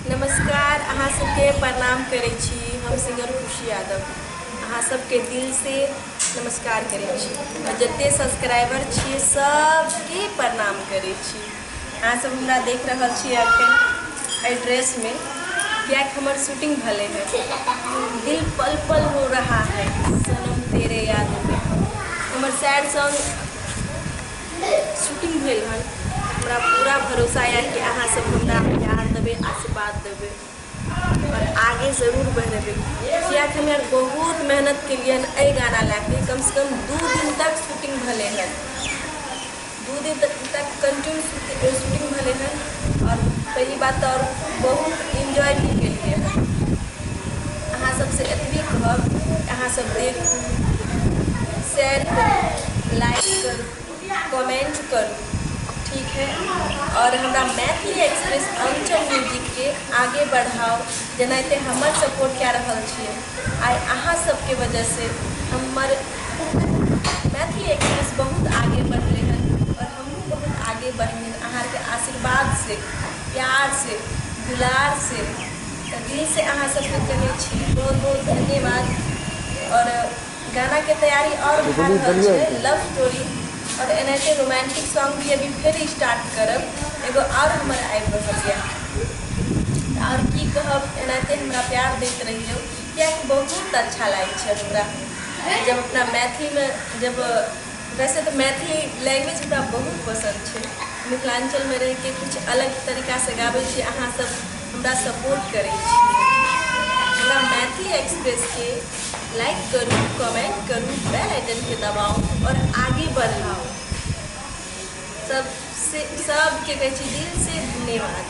नमस्कार, अहाँ सबके प्रणाम करै छी। हम सिंगर खुशी यादव अहाँ सबके दिल से नमस्कार करै छी और जते सब्सक्राइबर छी सबके प्रणाम करै छी। अहाँ सब हमरा देख रहल छी अखन एहि ड्रेस में, कियाकि हमर शूटिंग भले है। दिल पल पल हो रहा है सनम तेरे याद में। हमर सैड सॉन्ग शूटिंग भेल हन। हमरा पूरा भरोसा है कि अहाँ सब हमरा प्यार देबै, आशीर्वाद देबै और आगे जरूर बढ़ेबै, कियाकि हम यार बहुत मेहनत के लिए एहि गाना लए कम से कम 2 दिन तक शूटिंग भले हन, 2 दिन तक कंटिन्यू शूटिंग भले हन। और पहली बात और बहुत इंजॉय भी के लिए हन। अहाँ सबसे एतबी कहब, अहाँ सब देखू, शेयर करू, लाइक करू, कमेंट करू, ठीक है। और हमरा मैथिली एक्सप्रेस अंचल म्यूजिक के आगे बढ़ाओ, जेनाहिते हमर सपोर्ट कए रहल छियै, आइ अहाँ सबके वजह से हमर मैथिली एक्सप्रेस बहुत आगे बढ़लै हन और हमहूँ बहुत आगे बढ़लियै अहाँके आशीर्वाद से, प्यार से, दुलार से। तऽ दिल से अहाँ सबके कहै छी बहुत बहुत धन्यवाद। और गाना के तैयारी और भए रहल छै, लव स्टोरी और एनाहिते रोमांटिक सॉन्ग भी अभी फेर स्टार्ट करब, एगो और हमर आबि रहल यऽ। और की कहब, एनाहिते हमरा प्यार दैत रहियौ, कियाकि बहुत अच्छा लागै छै हमरा जब अपना मैथिलीमे, जब वैसे तऽ मैथिली लैंग्वेज हमरा बहुत पसन्द छै। मिथिलाञ्चलमे रहिके कुछ अलग तरीकासँ गाबै छी, अहाँ सब हमरा सपोर्ट करै छी। हमरा मैथिली एक्सप्रेस के लाइक करू, कमेंट करू, बेल आइकन के दबाओ और आगे बढ़ाओ। सबसे सबके कहै छी दिल से धन्यवाद।